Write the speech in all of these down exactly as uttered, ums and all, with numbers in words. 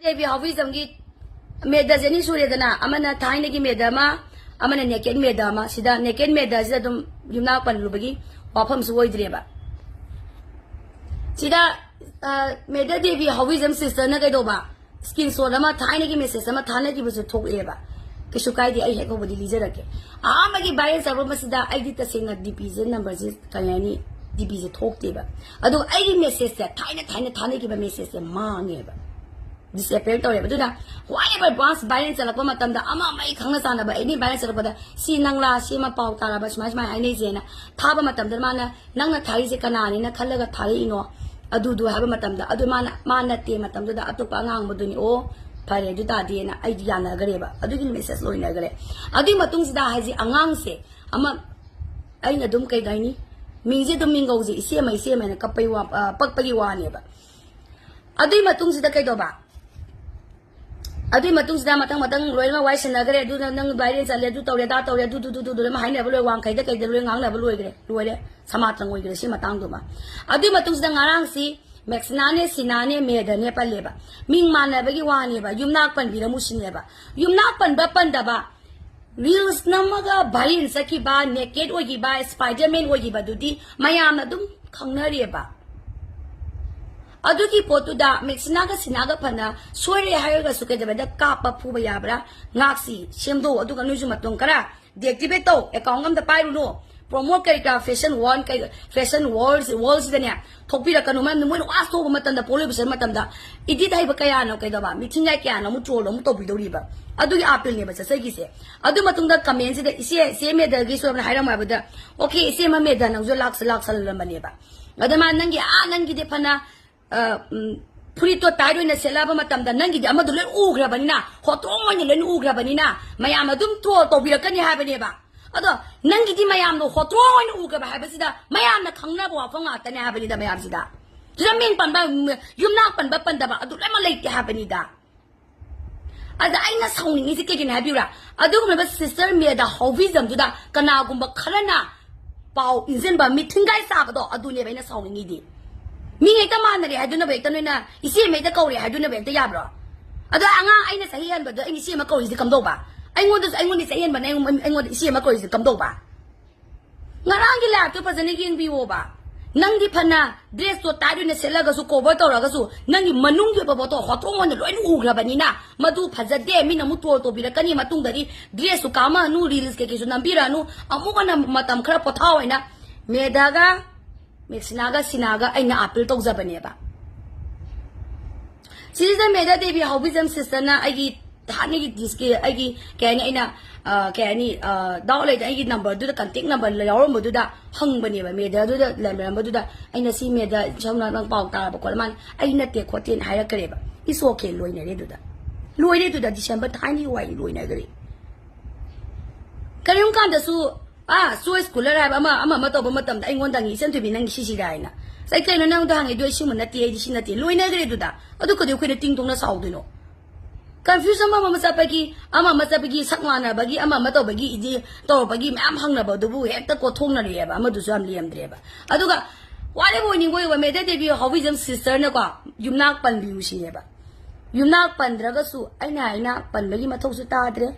ꯗꯦꯕꯤ ꯍꯥꯎꯕꯤꯖꯝꯒꯤ ꯃꯦꯗꯁꯦ ꯑꯅꯤ ꯁꯨꯔꯦꯗꯅ, ꯑꯃꯅ ꯊꯥꯏꯅꯒꯤ ꯃꯦꯗ ꯑꯃ, ꯑꯃꯅ ꯅꯦꯀꯦꯠ ꯃꯦꯗ ꯑꯃ꯫ ꯁꯤꯗ ꯅꯦꯀꯦꯠ ꯃꯦꯗꯁꯤꯗ ꯑꯗꯨꯝ ꯌꯨꯝꯅꯥꯛ ꯄꯜꯂꯨꯕꯒꯤ ꯋꯥꯐꯝꯁꯨ ꯑꯣꯏꯗ꯭ꯔꯦꯕ꯫ ꯁꯤꯗ ꯃꯦꯗ ꯗꯦꯕꯤ ꯍꯥꯎꯕꯤꯖꯝ ꯁꯤꯁꯇꯔꯅ ꯀꯩꯗꯧꯕ, ꯁ꯭ꯀꯔꯤꯟ ꯁꯣꯠ ꯑꯃ, ꯊꯥꯏꯅꯒꯤ ꯃꯦꯁꯦꯖ ꯑꯃ ꯊꯥꯅꯈꯤꯕꯁꯨ ꯊꯣꯛꯂꯛꯑꯦꯕ꯫ ꯀꯩꯁꯨ ꯀꯥꯏꯗꯦ, ꯑꯩ ꯍꯦꯛ ꯍꯧꯕꯗꯤ ꯂꯤꯖꯔꯛꯀꯦ꯫ ꯑꯍꯥꯟꯕꯒꯤ ꯚꯥꯏꯔꯦꯜ ꯆꯠꯄ ꯃꯁꯤꯗ ꯑꯩꯗꯤ ꯇꯁꯦꯡꯅ ꯗꯤ ꯄꯤꯁꯦ, ꯅꯝꯕꯔꯁꯦ, ꯀꯔꯤ ꯍꯥꯏꯅꯤ, ꯗꯤ ꯄꯤꯁꯦ ꯊꯣꯛꯇꯦꯕ꯫ ꯑꯗꯨꯒ ꯑꯩꯒꯤ ꯃꯦꯁꯦꯖꯁꯦ, ꯊꯥꯏꯅ ꯊꯥꯏꯅ ꯊꯥꯅꯈꯤꯕ ꯃꯦꯁꯦꯖꯁꯦ ꯃꯥꯡꯉꯦꯕ, ꯗꯤꯁꯑꯦꯄꯤꯌꯔ ꯇꯧꯔꯦꯕ꯫ ꯑꯗꯨꯅ whatever, ꯚꯥꯏꯔꯦꯜ ꯆꯠꯂꯛꯄ ꯃꯇꯝꯗ, ꯑꯃ ꯑꯃ ꯑꯩ ꯈꯪꯅ ꯆꯥꯟꯅꯕ ꯑꯦꯅꯤ ꯚꯥꯏꯔꯦꯜ ꯆꯠꯂꯛꯄꯗ, "ꯁꯤ ꯅꯪꯂꯥ, ꯁꯤ ꯑꯃ ꯄꯥꯎ ꯇꯥꯔꯕ, ꯁꯨꯃꯥꯏ ꯁꯨꯃꯥꯏꯅ ꯍꯥꯏꯅꯩꯁꯦꯅ" ꯊꯥꯕ ꯃꯇꯝꯗ ꯃꯥꯅ, "ꯅꯪꯅ ꯊꯥꯔꯤꯁꯦ ꯀꯅꯥꯅꯦꯅ ꯈꯜꯂꯒ ꯊꯥꯔꯛꯏꯅꯣ?" ꯑꯗꯨꯗꯨ ꯍꯥꯏꯕ ꯃꯇꯝꯗ, ꯑꯗꯨ ꯃꯥꯅ, "ꯃꯥ ꯅꯠꯇꯦ" ꯃꯇꯝꯗꯨꯗ ꯑꯇꯣꯞꯄ ꯑꯉꯥꯡꯕꯗꯨꯅꯤ꯫ "ꯑꯣ, ꯐꯔꯦ, ꯑꯗꯨ ꯇꯥꯗꯤꯅ" ꯑꯩꯗꯤ ꯌꯥꯅꯈ꯭ꯔꯦꯕ꯫ ꯑꯗꯨꯒꯤ ꯃꯦꯁꯦꯖ ꯂꯣꯏꯅꯈ꯭ꯔꯦ꯫ ꯑꯗꯨꯒꯤ ꯃꯇꯨꯡꯁꯤꯗ ꯍꯥꯏꯁꯦ, ꯑꯉꯥꯡꯁꯦ ꯑꯃ, ꯑꯩꯅ ꯑꯗꯨꯝ ꯀꯩ ꯍꯥꯏꯅꯤ, ꯃꯤꯡꯁꯦ ꯑꯗꯨꯝ ꯃꯤꯡꯒꯧꯁꯦ "ꯏꯆꯦꯃ, ꯏꯆꯦꯃ" ꯍꯥꯏꯅ ꯀꯞꯄꯩ ꯋꯥ-, ꯑ, ꯄꯛꯄꯒꯤ ꯋꯥꯅꯦꯕ꯫ ꯑꯗꯨꯒꯤ ꯃꯇꯨꯡꯁꯤꯗ ꯀꯩꯗꯧꯕ? ꯑꯗꯨꯒꯤ ꯃꯇꯨꯡꯁꯤꯗ ꯃꯊꯪ ꯃꯊꯪ ꯂꯣꯏꯅꯃꯛ ꯋꯥꯔꯤ ꯁꯥꯟꯅꯈ꯭ꯔꯦ꯫ "ꯑꯗꯨꯅ ꯅꯪ ꯚꯥꯏꯔꯦꯜ ꯆꯠꯂꯦ, ꯑꯗꯨ ꯇꯧꯔꯦ, ꯑꯗꯥ ꯇꯧꯔꯦ, ꯑꯗꯨ, ꯑꯗꯨ, ꯑꯗꯨ, ꯑꯗꯨ", ꯑꯗꯨ ꯂꯣꯏꯅꯃꯛ ꯍꯥꯏꯅꯕ ꯂꯣꯏ, ꯋꯥꯡꯈꯩꯗ ꯀꯩꯗ ꯂꯣꯏ ꯉꯥꯡꯅꯕ ꯂꯣꯏꯈ꯭ꯔꯦ, ꯂꯣꯏꯔꯦ꯫ ꯁꯃꯥꯇ꯭ꯔꯪ ꯑꯣꯏꯈ꯭ꯔꯦ ꯁꯤ ꯃꯇꯥꯡꯗꯨꯃ꯫ ꯑꯗꯨꯒꯤ ꯃꯇꯨꯡꯁꯤꯗ ꯉꯔꯥꯡꯁꯤ ꯃꯦꯛꯁꯤꯅꯥꯅꯦ, ꯁꯤꯅꯥꯅꯦ, ꯃꯦꯗꯅꯦ ꯄꯜꯂꯦꯕ꯫ ꯃꯤꯡ ꯃꯥꯟꯅꯕꯒꯤ ꯋꯥꯅꯦꯕ, ꯌꯨꯝꯅꯥꯛ ꯄꯟꯕꯤꯔꯝꯃꯨ ꯁꯤꯅꯦꯕ꯫ ꯌꯨꯝꯅꯥꯛ ꯄꯟꯕ ꯄꯟꯗꯕ, ꯔꯤꯜꯁ ꯅꯝꯃꯒ ꯚꯥꯏꯔꯦꯜ ꯆꯠꯈꯤꯕ, ꯅꯦꯀꯦꯠ ꯑꯣꯏꯈꯤꯕ, ꯁ꯭ꯄꯥꯏꯗꯔꯃꯦꯟ ꯑꯣꯏꯈꯤꯕꯗꯨꯗꯤ ꯃꯌꯥꯝꯅ ꯑꯗꯨꯝ ꯈꯪꯅꯔꯦꯕ꯫ ꯑꯗꯨꯒꯤ ꯄꯣꯠꯇꯨꯗ ꯃꯦꯛꯁꯤꯅꯥꯒ ꯁꯤꯅꯥꯒ ꯐꯅ ꯁꯣꯏꯔꯦ ꯍꯥꯏꯔꯒꯁꯨ ꯀꯩꯗꯧꯕꯗ ꯀꯥꯞꯄ ꯐꯨꯕ ꯌꯥꯕ꯭ꯔꯥ? ꯉꯥꯛꯁꯤ ꯁꯦꯝꯗꯣꯛꯎ, ꯑꯗꯨꯒ ꯅꯣꯏꯁꯨ ꯃꯇꯣꯟ ꯈꯔ ꯗꯤꯑꯦꯛꯇꯤꯚꯦꯠ ꯇꯧ, ꯑꯦꯀꯥꯎꯟ ꯑꯝꯇ ꯄꯥꯏꯔꯨꯅꯨ꯫ ꯄ꯭ꯔꯣꯃꯣꯠ ꯀꯔꯤ ꯀꯔꯥ, ꯐꯦꯁꯟ ꯋꯥꯔꯜ ꯀꯩ, ꯐꯦꯁꯟ ꯋꯥꯔꯜ, ꯋꯥꯔꯜꯁꯤꯗꯅꯦ ꯊꯣꯛꯄꯤꯔꯛꯀꯅꯨ꯫ ꯃꯔꯝꯗꯤ ꯃꯣꯏꯅ ꯋꯥꯁ ꯊꯣꯛꯄ ꯃꯇꯝꯗ, ꯄꯣꯠ ꯂꯣꯏꯕ ꯃꯇꯝꯗ, ꯏꯗꯤꯠ ꯍꯩꯕ ꯀꯌꯥꯅꯣ ꯀꯩꯗꯧꯕ, ꯃꯤꯊꯤꯡꯒꯥꯏ ꯀꯌꯥꯅꯣ ꯑꯃꯨꯛ ꯇ꯭ꯔꯣꯜ ꯑꯃꯨꯛ ꯇꯧꯕꯤꯗꯧꯔꯤꯕ꯫ ꯑꯗꯨꯒꯤ ꯑꯥꯄꯤꯜꯅꯦꯕ ꯆꯠꯆꯈꯤꯁꯦ꯫ ꯑꯗꯨ ꯃꯇꯨꯡꯗ ꯀꯃꯦꯟꯁꯤꯗ ꯏꯆꯦ, ꯏꯆꯦ ꯃꯦꯗꯜꯒꯤꯁꯨ ꯑꯃꯅ ꯍꯥꯏꯔꯝꯃꯣ ꯍꯥꯏꯕꯗ, "ꯑꯣꯀꯦ, ꯏꯆꯦ ꯃꯦꯗꯜ, ꯅꯪꯁꯨ ꯂꯥꯛꯁ-, ꯂꯥꯛꯁꯜꯂꯝꯕꯅꯦꯕ"꯫ ꯑꯗ ꯃꯥ, "ꯅꯪꯒꯤ, ꯑꯥ, ꯅꯪꯒꯤꯗꯤ ꯐꯅ, ꯑ, ꯎꯝ, ꯐꯨꯔꯤꯠꯇꯣ ꯇꯥꯏꯠ ꯑꯣꯏꯅ ꯁꯦꯠꯂꯛꯑꯕ ꯃꯇꯝꯗ ꯅꯪꯒꯤꯗꯤ ꯑꯃꯗꯣ ꯂꯣꯏ ꯎꯈ꯭ꯔꯕꯅꯤꯅ, ꯍꯣꯇ꯭ꯔꯣꯡ ꯑꯣꯏꯅ ꯂꯣꯏꯅ ꯎꯈ꯭ꯔꯕꯅꯤꯅ, ꯃꯌꯥꯝ ꯑꯗꯨꯝ ꯇ꯭ꯔꯣꯜ ꯇꯧꯕꯤꯔꯛꯀꯅꯤ" ꯍꯥꯏꯕꯅꯦꯕ꯫ ꯑꯗꯣ ꯅꯪꯒꯤꯗꯤ ꯃꯌꯥꯝꯅ ꯍꯣꯇ꯭ꯔꯣꯡ ꯑꯣꯏꯅ ꯎꯈ꯭ꯔꯕ ꯍꯥꯏꯕꯁꯤꯗ ꯃꯌꯥꯝꯅ ꯈꯪꯅꯕ ꯋꯥꯐꯝ ꯉꯥꯛꯇꯅꯦ ꯍꯥꯏꯕꯅꯤꯗ ꯃꯌꯥꯝꯁꯤꯗ꯫ ꯁꯤꯗ ꯃꯤꯡ ꯄꯟꯕ, ꯌꯨꯝꯅꯥꯛ ꯄꯟꯕ ꯄꯟꯗꯕ ꯑꯗꯨ ꯂꯣꯏꯅꯃꯛ ꯂꯩꯇꯦ ꯍꯥꯏꯕꯅꯤꯗ꯫ ꯑꯗ ꯑꯩꯅ ꯁꯥꯎꯅꯤꯡꯉꯤꯁꯦ ꯀꯩꯒꯤꯅꯣ ꯍꯥꯏꯕꯤꯌꯨꯔꯥ? ꯑꯗꯨꯒꯨꯝꯂꯕ ꯁꯤꯁꯇꯔ ꯃꯦꯗꯥ ꯍꯥꯎꯕꯤꯖꯝꯗꯨꯗ ꯀꯅꯥꯒꯨꯝꯕ ꯈꯔꯅ ꯄꯥꯎ ꯏꯟꯖꯤꯟꯕ, ꯃꯤꯊꯤꯡꯒꯥꯏ ꯆꯥꯕꯗꯣ, ꯑꯗꯨꯅꯦꯕ ꯑꯩꯅ ꯁꯥꯎꯅꯤꯡꯉꯤꯗꯤ꯫ ꯃꯤ ꯍꯦꯛꯇ ꯃꯥꯟꯅꯔꯦ ꯍꯥꯏꯗꯨꯅꯕ ꯍꯦꯛꯇ ꯅꯣꯏꯅ ꯏꯆꯦ ꯃꯦꯗꯥ ꯀꯧꯔꯦ ꯍꯥꯏꯗꯨꯅꯕ ꯍꯦꯛꯇ ꯌꯥꯕ꯭ꯔꯣ? ꯑꯗꯣ ꯑꯉꯥꯡ ꯑꯩꯅ ꯆꯍꯤ ꯍꯟꯕꯗꯣ ꯑꯩꯅ ꯏꯆꯦ ꯑꯃ ꯀꯧꯔꯤꯁꯤꯗꯤ ꯀꯝꯗꯧꯕ? ꯑꯩꯉꯣꯟꯗꯁꯨ, ꯑꯩꯉꯣꯟꯗ ꯆꯍꯤ ꯍꯟꯕꯅ ꯑꯩꯉꯣꯟ-, ꯑꯩꯉꯣꯟꯗ ꯏꯆꯦ ꯑꯃ ꯀꯧꯔꯤꯁꯤꯗꯤ ꯀꯝꯗꯧꯕ? ꯉꯔꯥꯡꯒꯤ live ꯇꯨ ꯐꯖꯅ ꯌꯦꯡꯕꯤꯌꯣꯕ꯫ ꯅꯪꯗꯤ ꯐꯅ dress ꯇꯣ tight ꯑꯣꯏꯅ ꯁꯦꯠꯂꯒꯁꯨ, cover ꯇꯧꯔꯒꯁꯨ, ꯅꯪꯒꯤ ꯃꯅꯨꯡꯒꯤ ꯄꯣꯠꯇꯣ ꯍꯣꯇ꯭ꯔꯣꯡ ꯑꯣꯏꯅ ꯂꯣꯏꯅ ꯎꯈ꯭ꯔꯕꯅꯤꯅ, ꯃꯗꯨ ꯐꯖꯗꯦ, ꯃꯤꯅ ꯑꯃꯨꯛ troll ꯇꯧꯕꯤꯔꯛꯀꯅꯤ ꯃꯇꯨꯡꯗꯗꯤ꯫ Dress ꯁꯨ ꯀꯥꯝꯃꯅꯨ, reels ꯀꯩꯀꯩꯁꯨ ꯅꯝꯕꯤꯔꯛꯑꯅꯨ꯫ ꯑꯃꯨꯛ ꯍꯟꯅ ꯃꯇꯝ ꯈꯔ ꯄꯣꯊꯥ ꯑꯣꯏꯅ ꯃꯦꯗꯥꯒ, ꯃꯦꯛꯁꯤꯅꯥꯒ, ꯁꯤꯅꯥꯒ ꯑꯩꯅ appeal ꯇꯧꯖꯕꯅꯦꯕ꯫ ꯁꯤꯁꯤꯗ ꯃꯦꯗꯥ ꯗꯦꯕꯤ ꯍꯥꯎꯕꯤꯖꯝ sister ꯅ ꯑꯩꯒꯤ ꯍꯥꯟꯅꯒꯤ ꯗꯤꯁꯀꯤ ꯑꯩꯒꯤ, ꯀꯩ ꯍꯥꯏꯅꯤ, ꯑꯩꯅ, ꯑ, ꯀꯩ ꯍꯥꯏꯅꯤ, ꯑ, doubt ꯂꯩꯇ ꯑꯩꯒꯤ number ꯗꯨꯗ, contact number ꯌꯥꯎꯔꯝꯕꯗꯨꯗ ꯍꯪꯕꯅꯦꯕ, ꯃꯦꯗꯥꯗꯨꯗ ꯂꯩꯔꯝꯕꯗꯨꯗ ꯑꯩꯅ, "ꯁꯤ ꯃꯦꯗꯥ ꯁꯣꯝꯅ ꯅꯪ ꯄꯥꯎ ꯇꯥꯔꯕ ꯈꯣꯠꯂ?" ꯃꯥꯅ, "ꯑꯩ ꯅꯠꯇꯦ ꯈꯣꯠꯇꯦꯅ" ꯍꯥꯏꯔꯛꯈ꯭ꯔꯦꯕ꯫ It's okay, ꯂꯣꯏꯅꯔꯦ ꯑꯗꯨꯗ꯫ ꯂꯣꯏꯔꯦ ꯑꯗꯨꯗ, December ꯊꯥꯏꯅꯒꯤ ꯋꯥꯔꯤ ꯂꯣꯏꯅꯈ꯭ꯔꯦ꯫ ꯀꯔꯤꯒꯨꯝꯕ ꯀꯥꯟꯗꯁꯨ, ꯑꯥ, choice cooler ꯍꯥꯏꯕ ꯑꯃ, ꯑꯃ, ꯑꯃ ꯇꯧꯕ ꯃꯇꯝꯗ ꯑꯩꯉꯣꯟꯗ ꯍꯪꯉꯤ, "ꯏꯆꯟ ꯊꯣꯏꯕꯤ, ꯅꯪꯒꯤ ꯁꯤꯁꯤꯔꯥ?" ꯍꯥꯏꯅ꯫ ꯑꯁ, ꯑꯩ ꯀꯩꯅꯣ ꯅꯪꯗꯣ ꯍꯪꯉꯤꯗꯣ? "ꯑꯩ ꯁꯤꯃ ꯅꯠꯇꯦ, ꯑꯩꯗꯤ ꯁꯤ ꯅꯠꯇꯦ"꯫ ꯂꯣꯏꯅꯈ꯭ꯔꯦ ꯑꯗꯨꯗ꯫ ꯑꯗꯨ ꯀꯩꯗꯧ ꯑꯩꯈꯣꯏꯅ ꯇꯤꯡ ꯇꯣꯡꯅ ꯁꯥꯎꯗꯣꯏꯅꯣ? Confuse ꯑꯃ ꯑꯃ ꯆꯠꯄꯒꯤ, ꯑꯃ ꯑꯃ ꯆꯠꯄꯒꯤ, ꯁꯛ ꯃꯥꯟꯅꯕꯒꯤ, ꯑꯃ ꯑꯃ ꯇꯧꯕꯒꯤ, ꯏꯗꯤ ꯇꯧꯔꯛꯄꯒꯤ ꯃꯌꯥꯝ ꯍꯪꯅꯕꯗꯨꯕꯨ ꯍꯦꯛꯇ ꯀꯣꯠꯊꯣꯛꯅꯔꯛꯑꯦꯕ, ꯑꯃꯗꯨꯁꯨ ꯌꯥꯝ ꯂꯦꯝꯗ꯭ꯔꯦꯕ꯫ ꯑꯗꯨꯒ ꯋꯥꯔꯤꯕꯨ ꯑꯣꯏꯅꯤꯡꯕ ꯑꯣꯏꯕ, ꯃꯦꯗꯥ ꯗꯦꯕꯤ ꯍꯥꯎꯕꯤꯖꯝ sister ꯅꯀꯣ, ꯌꯨꯝꯅꯥꯛ ꯄꯟꯕꯤꯌꯨ ꯁꯤꯅꯦꯕ꯫ ꯌꯨꯝꯅꯥꯛ ꯄꯟꯗ꯭ꯔꯒꯁꯨ ꯑꯩꯅ ꯍꯥꯏꯅ ꯄꯟꯕꯒꯤ ꯃꯊꯧꯁꯨ ꯇꯥꯗ꯭ꯔꯦ꯫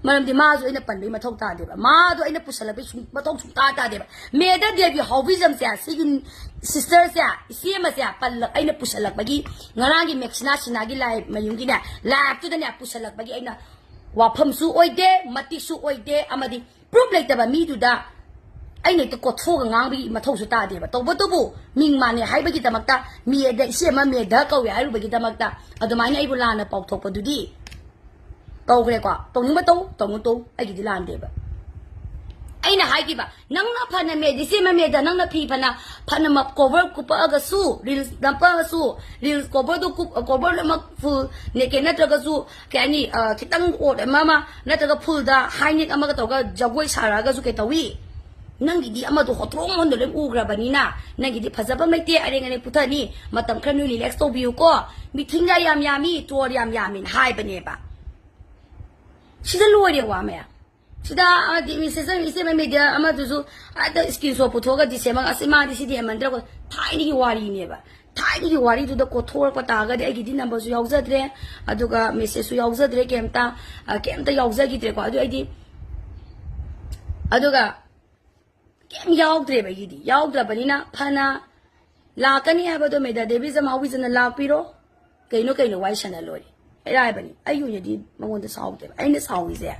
ꯃꯔꯝꯗꯤ ꯃꯥꯁꯨ ꯑꯩꯅ ꯄꯟꯕꯒꯤ ꯃꯊꯧ ꯇꯥꯗꯦꯕ꯫ ꯃꯥꯗꯣ ꯑꯩꯅ ꯄꯨꯁꯜꯂꯛꯄꯒꯤ ꯁꯨꯡ-, ꯃꯊꯧ ꯁꯨꯡꯇꯥ ꯇꯥꯗꯦꯕ꯫ ꯃꯦꯗꯥ ꯗꯦꯕꯤ ꯍꯥꯎꯕꯤꯖꯝꯁꯦ, ꯁꯤꯒꯤ sister ꯁꯦ, ꯏꯆꯦ ꯑꯃꯁꯦ ꯄꯜꯂꯛ-, ꯑꯩꯅ ꯄꯨꯁꯜꯂꯛꯄꯒꯤ ꯉꯔꯥꯡꯒꯤ ꯃꯦꯛꯁꯤꯅꯥ ꯁꯤꯅꯥꯒꯤ live ꯃꯌꯨꯝꯒꯤꯅꯦ, live ꯇꯨꯗꯅꯦ ꯄꯨꯁꯜꯂꯛꯄꯒꯤ ꯑꯩꯅ ꯋꯥꯐꯝꯁꯨ ꯑꯣꯏꯗꯦ, ꯃꯇꯤꯛꯁꯨ ꯑꯣꯏꯗꯦ, ꯑꯃꯗꯤ proof ꯂꯩꯇꯕ ꯃꯤꯗꯨꯗ ꯑꯩꯅ ꯍꯦꯛꯇ ꯀꯣꯠꯊꯣꯛꯑꯒ ꯉꯥꯡꯕꯒꯤ ꯃꯊꯧꯁꯨ ꯇꯥꯗꯦꯕ꯫ ꯇꯧꯕꯇꯕꯨ ꯃꯤꯡ ꯃꯥꯟꯅꯩ ꯍꯥꯏꯕꯒꯤꯗꯃꯛꯇ, ꯃꯦꯗꯥ, ꯏꯆꯦ ꯑꯃ ꯃꯦꯗꯥ ꯀꯧꯏ ꯍꯥꯏꯔꯨꯕꯒꯤꯗꯃꯛꯇ ꯑꯗꯨꯃꯥꯏꯅ ꯑꯩꯕꯨ ꯂꯥꯟꯅ ꯄꯥꯎꯊꯣꯛꯄꯗꯨꯗꯤ ꯇꯧꯈ꯭ꯔꯦꯀꯣ꯫ ꯇꯧꯅꯤꯡꯕ ꯇꯧ, ꯇꯧꯅꯨ ꯇꯧ, ꯑꯩꯒꯤꯗꯤ ꯂꯥꯟꯗꯦꯕ꯫ ꯑꯩꯅ ꯍꯥꯏꯈꯤꯕ, ꯅꯪꯅ ꯐꯅ ꯃꯦꯗꯥ, ꯏꯆꯦ ꯑꯃ ꯃꯦꯗꯥ, ꯅꯪꯅ ꯐꯤ ꯐꯅ, ꯐꯅ ꯃ-, cover ꯀꯨꯞꯄꯛꯑꯒꯁꯨ, reels ꯅꯝꯄꯛꯑꯒꯁꯨ, reels cover ꯗꯨ ꯀꯨꯞ-, cover ꯂꯣꯏꯅꯃꯛ full naked ꯅꯠꯇ꯭ꯔꯒꯁꯨ, ꯀꯩ ꯍꯥꯏꯅꯤ, ꯑ, ꯈꯤꯇꯪ ꯑꯣꯠ ꯑꯃ ꯑꯃ, ꯅꯠꯇ꯭ꯔꯒ full ꯗ high neck ꯑꯃꯒ ꯇꯧꯔꯒ ꯖꯒꯣꯏ ꯁꯥꯔꯛꯑꯒꯁꯨ ꯀꯩ ꯇꯧꯏ? ꯅꯪꯒꯤꯗꯤ ꯑꯃꯗꯣ ꯍꯣꯇ꯭ꯔꯣꯡ ꯍꯣꯟꯗ ꯂꯣꯏ ꯎꯈ꯭ꯔꯕꯅꯤꯅ, ꯅꯪꯒꯤꯗꯤ ꯐꯖꯕ ꯂꯩꯇꯦ, ꯑꯔꯦꯡ ꯑꯔꯦꯡ ꯄꯨꯊꯅꯤ, ꯃꯇꯝ ꯈꯔ ꯅꯣꯏ relax ꯇꯧꯕꯤꯌꯨꯀꯣ, ꯃꯤꯊꯤꯡꯒ ꯌꯥꯝ ꯌꯥꯝꯃꯤ, troll ꯌꯥꯝ ꯌꯥꯝꯃꯤꯅ ꯍꯥꯏꯕꯅꯦꯕ꯫ ꯁꯤꯗ ꯂꯣꯏꯔꯦ ꯋꯥ ꯃꯌꯥꯝ꯫ ꯁꯤꯗ ꯑꯃꯗꯤ ꯃꯦꯁꯦꯖ ꯏꯆꯦꯃ ꯃꯦꯗꯤꯌꯥ ꯑꯃꯗꯨꯁꯨ ꯍꯦꯛꯇ screenshot ꯄꯨꯊꯣꯛꯑꯒ ꯗꯤꯁꯦꯝꯕꯔ, ꯑꯁ, ꯃꯥꯗꯤ ꯁꯤꯗꯤ ꯍꯦꯟꯃꯟꯗ꯭ꯔꯀꯣ, ꯊꯥꯏꯅꯒꯤ ꯋꯥꯔꯤꯅꯦꯕ꯫ ꯊꯥꯏꯅꯒꯤ ꯋꯥꯔꯤꯗꯨꯗ ꯀꯣꯊꯣꯔꯛꯄ ꯇꯥꯔꯒꯗꯤ ꯑꯩꯒꯤꯗꯤ ꯅꯝꯕꯔꯁꯨ ꯌꯥꯎꯖꯗ꯭ꯔꯦ, ꯑꯗꯨꯒ ꯃꯦꯁꯦꯖꯁꯨ ꯌꯥꯎꯖꯗ꯭ꯔꯦ, ꯀꯩꯝꯇ ꯑ, ꯀꯩꯝꯇ ꯌꯥꯎꯖꯈꯤꯗ꯭ꯔꯦꯀꯣ꯫ ꯑꯗꯨ ꯑꯩꯗꯤ, ꯑꯗꯨꯒ ꯀꯩꯝ ꯌꯥꯎꯗ꯭ꯔꯦꯕ ꯑꯩꯒꯤꯗꯤ꯫ ꯌꯥꯎꯗ꯭ꯔꯕꯅꯤꯅ ꯐꯅ ꯂꯥꯛꯀꯅꯤ ꯍꯥꯏꯕꯗꯣ ꯃꯦꯗꯥ ꯗꯦꯕꯤꯖꯝ ꯍꯥꯎꯕꯤꯖꯝꯅ ꯂꯥꯛꯄꯤꯔꯣ, ꯀꯩꯅꯣ ꯀꯩꯅꯣ ꯋꯥꯔꯤ ꯁꯥꯟꯅ ꯂꯣꯏꯔꯦ꯫ ꯑꯩ ꯍꯥꯏꯕꯅꯤ, ꯑꯩꯒꯤ ꯑꯣꯏꯅꯗꯤ ꯃꯉꯣꯟꯗ ꯁꯥꯎꯗꯦꯕ꯫ ꯑꯩꯅ ꯁꯥꯎꯔꯤꯁꯦ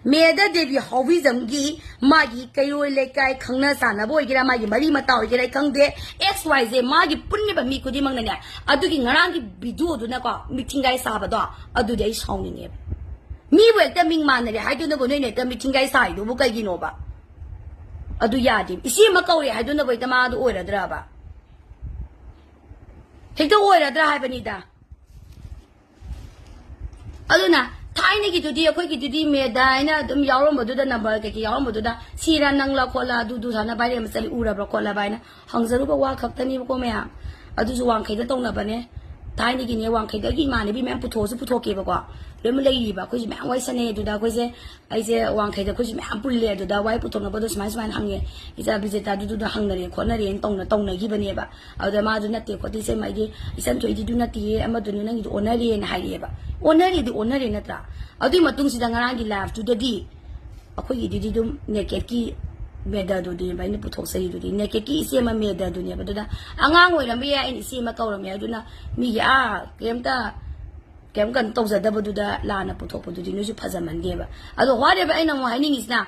ꯃꯦꯗꯥ ꯗꯦꯕꯤ ꯍꯥꯎꯕꯤꯖꯝꯒꯤ ꯃꯥꯒꯤ ꯀꯩꯔꯣꯏ ꯂꯩꯀꯥꯏ ꯈꯪꯅ ꯆꯥꯟꯅꯕ ꯑꯣꯏꯒꯦꯔꯥ, ꯃꯥꯒꯤ ꯃꯔꯤ ꯃꯇꯥ ꯑꯣꯏꯒꯦꯔꯥ, ꯑꯩ ꯈꯪꯗꯦ, ꯑꯦꯛꯁ ꯋꯥꯏ ꯖꯦ ꯃꯥꯒꯤ ꯄꯨꯟꯅꯕ ꯃꯤ ꯈꯨꯗꯤꯡꯃꯛꯅꯅꯦ, ꯑꯗꯨꯒꯤ ꯉꯔꯥꯡꯒꯤ ꯚꯤꯗꯤꯑꯣꯗꯨꯅꯀꯣ ꯃꯤꯊꯤꯡꯒꯥꯏ ꯁꯥꯕꯗꯣ, ꯑꯗꯨꯗꯤ ꯑꯩ ꯁꯥꯎꯅꯤꯡꯉꯦꯕ꯫ ꯃꯤꯕꯨ ꯍꯦꯛꯇ ꯃꯤꯡ ꯃꯥꯟꯅꯔꯦ ꯍꯥꯏꯗꯨꯅꯕꯨ ꯅꯣꯏꯅ ꯍꯦꯛꯇ ꯃꯤꯊꯤꯡꯒꯥꯏ ꯁꯥꯏꯗꯨꯕꯨ ꯀꯩꯒꯤꯅꯣꯕ? ꯑꯗꯨ ꯌꯥꯗꯦ꯫ ꯏꯆꯦ ꯑꯃ ꯀꯧꯔꯦ ꯍꯥꯏꯗꯨꯅꯕꯨ ꯍꯦꯛꯇ ꯃꯥꯗꯣ ꯑꯣꯏꯔꯗ꯭ꯔꯕ? ꯍꯦꯛꯇ ꯑꯣꯏꯔꯗ꯭ꯔꯥ ꯍꯥꯏꯕꯅꯤꯗ꯫ ꯑꯗꯨꯅ ꯊꯥꯏꯅꯒꯤꯗꯨꯗꯤ, ꯑꯩꯈꯣꯏꯒꯤꯗꯨꯗꯤ ꯃꯦꯗꯥ ꯍꯥꯏꯅ ꯑꯗꯨꯝ ꯌꯥꯎꯔꯝꯕꯗꯨꯗ, ꯅꯝꯕꯔ ꯀꯩꯀꯩ ꯌꯥꯎꯔꯝꯕꯗꯨꯗ, ꯁꯤꯔꯥ ꯅꯪꯂꯥ ꯈꯣꯠꯂꯥ, ꯑꯗꯨꯗꯨ ꯁꯥꯟꯅ ꯚꯥꯏꯔꯦꯟ ꯑꯃ ꯆꯠꯂꯤ, ꯎꯔꯕ꯭ꯔꯥ ꯈꯣꯠꯂꯕ ꯍꯥꯏꯅ ꯍꯪꯖꯔꯨꯕ ꯋꯥ ꯈꯛꯇꯅꯦꯕꯀꯣ ꯃꯌꯥꯝ꯫ ꯑꯗꯨꯁꯨ ꯋꯥꯡꯈꯩꯗ ꯇꯧꯅꯕꯅꯦ꯫ ꯊꯥꯏꯅꯒꯤꯅꯦ, ꯋꯥꯡꯈꯩꯗꯒꯤ ꯏꯃꯥꯟꯅꯕꯤ ꯃꯌꯥꯝ ꯄꯨꯊꯣꯛꯑꯁꯨ ꯄꯨꯊꯣꯛꯀꯦꯕꯀꯣ꯫ ꯂꯣꯏꯅꯃꯛ ꯂꯩꯔꯤꯕ, ꯑꯩꯈꯣꯏꯁꯨ ꯃꯌꯥꯝ ꯋꯥꯔꯤ ꯁꯥꯟꯅꯩ ꯑꯗꯨꯗ꯫ ꯑꯩꯈꯣꯏꯁꯦ, ꯑꯩꯁꯦ ꯋꯥꯡꯈꯩꯗ ꯑꯩꯈꯣꯏꯁꯨ ꯃꯌꯥꯝ ꯄꯨꯜꯂꯦ ꯑꯗꯨꯗ, ꯋꯥꯔꯤ ꯄꯨꯊꯣꯛꯅꯕꯗꯣ ꯁꯨꯃꯥꯏ ꯁꯨꯃꯥꯏꯅ ꯍꯪꯉꯦ꯫ ꯏꯆꯥ ꯕꯤꯖꯦꯇꯥꯗꯨꯗꯨꯗ ꯍꯪꯅꯔꯦ ꯈꯣꯠꯅꯔꯦꯅ ꯇꯧꯅ-, ꯇꯧꯅꯈꯤꯕꯅꯦꯕ꯫ ꯑꯗꯨꯗ ꯃꯥꯗꯨ ꯅꯠꯇꯦ ꯈꯣꯠꯇꯦ, ꯏꯆꯦ ꯃꯥꯒꯤ ꯏꯆꯟ ꯊꯣꯏꯗꯤꯗꯨ ꯅꯠꯇꯦꯌꯦ, ꯑꯃꯗꯨꯅ ꯅꯪꯒꯤꯗꯣ ꯑꯣꯟꯅꯔꯦꯅ ꯍꯥꯏꯔꯛꯑꯦꯕ꯫ ꯑꯣꯟꯅꯔꯦꯗꯤ ꯑꯣꯟꯅꯔꯦ ꯅꯠꯇ꯭ꯔꯥ? ꯑꯗꯨꯒꯤ ꯃꯇꯨꯡꯁꯤꯗ ꯉꯔꯥꯡꯒꯤ ꯂꯥꯏꯐꯇꯨꯗꯗꯤ ꯑꯩꯈꯣꯏꯒꯤꯗꯨꯗꯤ ꯑꯗꯨꯝ ꯅꯦꯀꯦꯠꯀꯤ ꯃꯦꯗꯥꯗꯨꯅꯦꯕ ꯑꯩꯅ ꯄꯨꯊꯣꯛꯆꯔꯤꯗꯨꯗꯤ, ꯅꯦꯀꯦꯠꯀꯤ ꯏꯆꯦ ꯑꯃ ꯃꯦꯗꯥꯗꯨꯅꯦꯕ꯫ ꯑꯗꯨꯗ ꯑꯉꯥꯡ ꯑꯣꯏꯔꯝꯕ ꯌꯥꯏ, ꯑꯩꯅ ꯏꯆꯦ ꯑꯃ ꯀꯧꯔꯝꯃꯦ, ꯑꯗꯨꯅ ꯃꯤꯒꯤ ꯑꯥ ꯀꯩꯝꯇ, ꯀꯩꯝ ꯀꯩꯅꯣ ꯇꯧꯖꯗꯕꯗꯨꯗ ꯂꯥꯟꯅ ꯄꯨꯊꯣꯛꯄꯗꯨꯗꯤ ꯅꯣꯏꯁꯨ ꯐꯖꯃꯟꯗꯦꯕ꯫ ꯑꯗꯣ whatever, ꯑꯩꯅ ꯑꯃꯨꯛ ꯍꯥꯏꯅꯤꯡꯉꯤꯁꯤꯅ,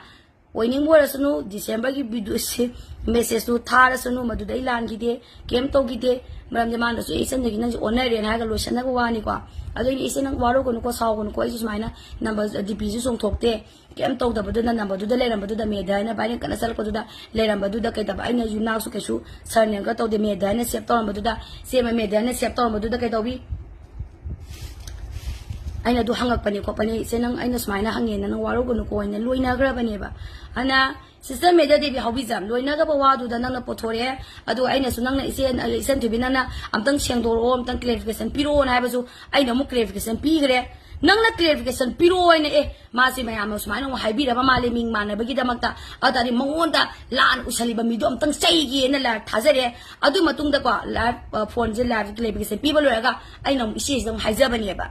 ꯑꯣꯏꯅꯤꯡꯕ ꯑꯣꯏꯔꯁꯅꯨ, ꯗꯤꯁꯦꯝꯕꯔꯒꯤ ꯚꯤꯗꯤꯑꯣꯁꯦ, ꯃꯦꯁꯦꯖꯇꯨ ꯊꯥꯔꯁꯅꯨ, ꯃꯗꯨꯗ ꯑꯩ ꯂꯥꯟꯈꯤꯗꯦ, ꯀꯩꯝ ꯇꯧꯈꯤꯗꯦ꯫ ꯃꯔꯝꯗꯤ ꯃꯥꯅꯁꯨ, "ꯑꯦ, ꯏꯆꯟꯗꯒꯤ ꯅꯪꯁꯦ ꯑꯣꯟꯅꯔꯦꯅ" ꯍꯥꯏꯔꯒ ꯂꯣꯏꯁꯟꯅꯕ ꯋꯥꯅꯤꯀꯣ꯫ ꯑꯗꯣ ꯑꯩꯅ, "ꯏꯆꯦ, ꯅꯪ ꯋꯥꯔꯧꯒꯅꯨꯀꯣ, ꯁꯥꯎꯒꯅꯨꯀꯣ, ꯑꯩꯁꯨ ꯁꯨꯃꯥꯏꯅ ꯅꯝꯕꯔ, ꯗꯤ ꯄꯤꯁꯨ ꯆꯣꯡꯊꯣꯛꯇꯦ, ꯀꯩꯝ ꯇꯧꯗꯕꯗꯨꯗ, ꯅꯝꯕꯔꯗꯨꯗ ꯂꯩꯔꯝꯕꯗꯨꯗ, ꯃꯦꯗꯥ ꯍꯥꯏꯅ ꯚꯥꯏꯔꯦꯜ ꯀꯟꯅ ꯆꯠꯂꯛꯄꯗꯨꯗ ꯂꯩꯔꯝꯕꯗꯨꯗ ꯀꯩꯗꯧꯕ, ꯑꯩꯅ ꯌꯨꯝꯅꯥꯛꯁꯨ ꯀꯩꯁꯨ ꯁꯔꯅꯦꯝꯒ ꯇꯧꯗꯦ, ꯃꯦꯗꯥ ꯍꯥꯏꯅ ꯁꯦꯞ ꯇꯧꯔꯝꯕꯗꯨꯗ, ꯏꯆꯦ ꯑꯃ ꯃꯦꯗꯥ ꯍꯥꯏꯅ ꯁꯦꯞ ꯇꯧꯔꯝꯕꯗꯨꯗ ꯀꯩꯗꯧꯕꯤ?" ꯑꯩꯅ ꯑꯗꯨ ꯍꯪꯉꯛꯄꯅꯦ ꯈꯣꯠꯄꯅꯦ, "ꯏꯆꯦ, ꯅꯪ ꯑꯩꯅ ꯁꯨꯃꯥꯏꯅ ꯍꯪꯉꯦꯅ ꯅꯪ ꯋꯥꯔꯧꯒꯅꯨꯀꯣ" ꯍꯥꯏꯅ ꯂꯣꯏꯅꯈ꯭ꯔꯕꯅꯦꯕ꯫ ꯑꯗꯨꯅ ꯁꯤꯁꯇꯔ ꯃꯦꯗꯥ ꯗꯦꯕꯤ ꯍꯥꯎꯕꯤꯖꯝ, ꯂꯣꯏꯅꯈ꯭ꯔꯕ ꯋꯥꯗꯨꯗ ꯅꯪꯅ ꯄꯨꯊꯣꯔꯛꯑꯦ꯫ ꯑꯗꯨꯒ ꯑꯩꯅꯁꯨ ꯅꯪꯅ ꯏꯆꯦ, ꯏꯆꯟ ꯊꯣꯏꯕꯤ, ꯅꯪꯅ ꯑꯝꯇꯪ ꯁꯦꯡꯗꯣꯔꯛꯑꯣ, ꯑꯝꯇꯪ ꯀ꯭ꯂꯦꯔꯤꯐꯤꯀꯦꯁꯟ ꯄꯤꯔꯛꯑꯣꯅ ꯍꯥꯏꯕꯁꯨ ꯑꯩꯅ ꯑꯃꯨꯛ ꯀ꯭ꯂꯦꯔꯤꯐꯤꯀꯦꯁꯟ ꯄꯤꯈ꯭ꯔꯦ꯫ ꯅꯪꯅ clarification ꯄꯤꯔꯛꯑꯣ ꯍꯥꯏꯅ, ꯑꯦ, ꯃꯥꯁꯦ ꯃꯌꯥꯝꯅ ꯁꯨꯃꯥꯏꯅ ꯑꯃꯨꯛ ꯍꯥꯏꯕꯤꯔꯕ ꯃꯥꯜꯂꯦ ꯃꯤꯡ ꯃꯥꯟꯅꯕꯒꯤꯗꯃꯛꯇ, ꯑꯗꯨ ꯇꯥꯔꯗꯤ ꯃꯉꯣꯟꯗ ꯂꯥꯟꯅ ꯎꯁꯜꯂꯤꯕ ꯃꯤꯗꯣ ꯑꯝꯇꯪ ꯆꯩꯒꯦꯅ ꯂꯥꯏꯔꯤꯛ ꯊꯥꯖꯔꯦ꯫ ꯑꯗꯨ ꯃꯇꯨꯡꯗꯀꯣ, ꯂꯥꯏꯐ, ꯑ, ꯐꯣꯟꯁꯦ ꯂꯥꯏꯐ clarification ꯄꯤꯕ ꯂꯣꯏꯔꯒ ꯑꯩꯅ ꯑꯃꯨꯛ ꯏꯆꯦꯁꯤꯗ ꯑꯃꯨꯛ ꯍꯥꯏꯖꯕꯅꯦꯕ,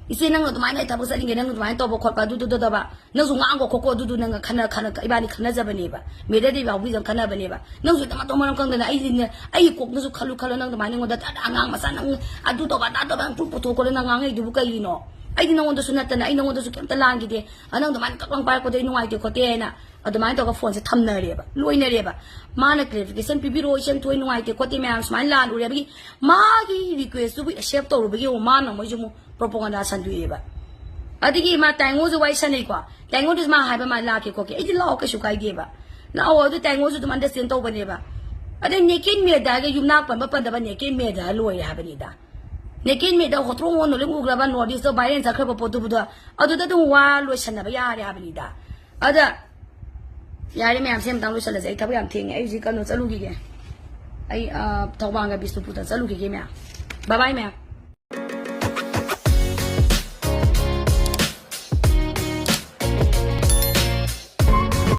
"ꯏꯆꯦ, ꯅꯪ ꯑꯗꯨꯃꯥꯏꯅ ꯑꯩ ꯊꯕꯛ ꯆꯠꯅꯤꯡꯒꯦ, ꯅꯪ ꯑꯗꯨꯃꯥꯏꯅ ꯇꯧꯕ ꯈꯣꯠꯄ ꯑꯗꯨꯗꯨꯗꯗꯕ, ꯅꯪꯁꯨ ꯉꯥꯡꯈꯣ ꯈꯣꯠꯀꯣ, ꯑꯗꯨꯗꯨ ꯅꯪꯒ ꯈꯟꯅ ꯈꯟꯅ ꯏꯕꯥꯅꯤ ꯈꯟꯅꯖꯕꯅꯦꯕ, ꯃꯦꯗꯥ ꯗꯦꯕꯤ ꯌꯥꯎꯕꯤꯗ ꯈꯟꯅꯕꯅꯦꯕ꯫ ꯅꯪꯁꯨ ꯍꯦꯛꯇ ꯃꯇꯧ ꯃꯔꯝ ꯈꯪꯗꯅ ꯑꯩꯅꯦ, ꯑꯩꯒꯤ ꯀꯣꯛꯅꯁꯨ ꯈꯜꯂꯨ ꯈꯜꯂꯣ, ꯅꯪ ꯑꯗꯨꯃꯥꯏꯅ ꯑꯩꯉꯣꯟꯗ ꯑꯉꯥꯡ ꯃꯆꯥ ꯅꯪ ꯑꯗꯨ ꯇꯧꯕ ꯑꯗꯥ ꯇꯧꯕ ꯅꯪ ꯄꯨꯡ ꯄꯨꯊꯣꯛꯈꯣꯠꯂꯣ ꯅꯪ ꯉꯥꯡꯉꯛꯏꯗꯨꯕꯨ ꯀꯩꯒꯤꯅꯣ? ꯑꯩꯗꯤ ꯅꯪꯉꯣꯟꯗꯁꯨ ꯅꯠꯇꯅ ꯑꯩ ꯅꯪꯉꯣꯟꯗꯁꯨ ꯀꯩꯝꯇ ꯂꯥꯟꯈꯤꯗꯦ꯫ ꯑ, ꯅꯪ ꯑꯗꯨꯃꯥꯏꯅ ꯀꯛꯂꯪ ꯄꯥꯏꯔꯛꯄꯗꯣ ꯑꯩ ꯅꯨꯡꯉꯥꯏꯇꯦ ꯈꯣꯠꯇꯦ" ꯍꯥꯏꯅ ꯑꯗꯨꯃꯥꯏꯅ ꯇꯧꯔꯒ ꯐꯣꯟꯁꯦ ꯊꯝꯅꯔꯦꯕ, ꯂꯣꯏꯅꯔꯦꯕ꯫ ꯃꯥꯅ clarification ꯄꯤꯕꯤꯔꯛꯑꯣ, ꯏꯆꯟ ꯊꯣꯏ ꯅꯨꯡꯉꯥꯏꯇꯦ ꯈꯣꯠꯇꯦ, ꯃꯌꯥꯝ ꯁꯨꯃꯥꯏꯅ ꯂꯥꯜꯂꯨꯔꯦ ꯍꯥꯏꯕꯒꯤ ꯃꯥꯒꯤ request ꯇꯨꯕꯨ accept ꯇꯧꯔꯨꯕꯒꯤ ꯑꯃꯨꯛ ꯃꯥꯅ ꯃꯣꯏꯁꯨ ꯑꯃꯨꯛ propaganda ꯁꯟꯗꯣꯛꯑꯦꯕ꯫ ꯑꯗꯒꯤ ꯃꯥ ꯇꯥꯏꯉꯣꯁꯨ ꯋꯥꯔꯤ ꯁꯥꯟꯅꯩꯀꯣ, ꯇꯥꯏꯉꯣꯗꯨꯁꯨ ꯃꯥ ꯍꯥꯏꯕ ꯃꯥ ꯂꯥꯛꯀꯦ ꯈꯣꯠꯀꯦ, ꯑꯩꯗꯤ ꯂꯥꯛꯑꯣ ꯀꯩꯁꯨ ꯀꯥꯏꯗꯦꯕ, ꯂꯥꯛꯑꯣ꯫ ꯑꯗꯨ ꯇꯥꯏꯉꯣꯁꯨ ꯑꯗꯨꯝ understand ꯇꯧꯕꯅꯦꯕ꯫ ꯑꯗꯩ ꯅꯦꯀꯦꯟ ꯃꯦꯗꯥꯒ ꯌꯨꯝꯅꯥꯛ ꯄꯟꯕ ꯄꯟꯗꯕ ꯅꯦꯀꯦꯟ ꯃꯦꯗꯥ ꯂꯣꯏꯔꯦ ꯍꯥꯏꯕꯅꯤꯗ꯫ ꯅꯦꯀꯦꯟ ꯃꯦꯗꯥ ꯍꯣꯇ꯭ꯔꯣꯡ ꯍꯣꯟꯅ ꯂꯣꯏ ꯎꯈ꯭ꯔꯕ North East ꯇ viral ꯆꯠꯈ꯭ꯔꯕ ꯄꯣꯠꯇꯨꯕꯨꯗ ꯑꯗꯨꯗ ꯑꯗꯨꯝ ꯋꯥ ꯂꯣꯏꯁꯟꯅꯕ ꯌꯥꯔꯦ ꯍꯥꯏꯕꯅꯤꯗ꯫ ꯑꯗ ꯌꯥꯔꯦ ꯃꯌꯥꯝ, ꯁꯤ ꯑꯃꯇꯪ ꯂꯣꯏꯁꯜꯂꯁꯦ, ꯑꯩ ꯊꯕꯛ ꯌꯥꯝ ꯊꯦꯡꯉꯦ, ꯑꯩ ꯍꯧꯖꯤꯛ ꯀꯩꯅꯣ ꯆꯠꯂꯨꯈꯤꯒꯦ, ꯑꯩ, ꯑ, ꯊꯧꯕꯥꯜꯒ ꯕꯤꯁꯅꯨꯄꯨꯔꯗ ꯆꯠꯂꯨꯈꯤꯒꯦ ꯃꯌꯥꯝ꯫ Bye bye ꯃꯌꯥꯝ꯫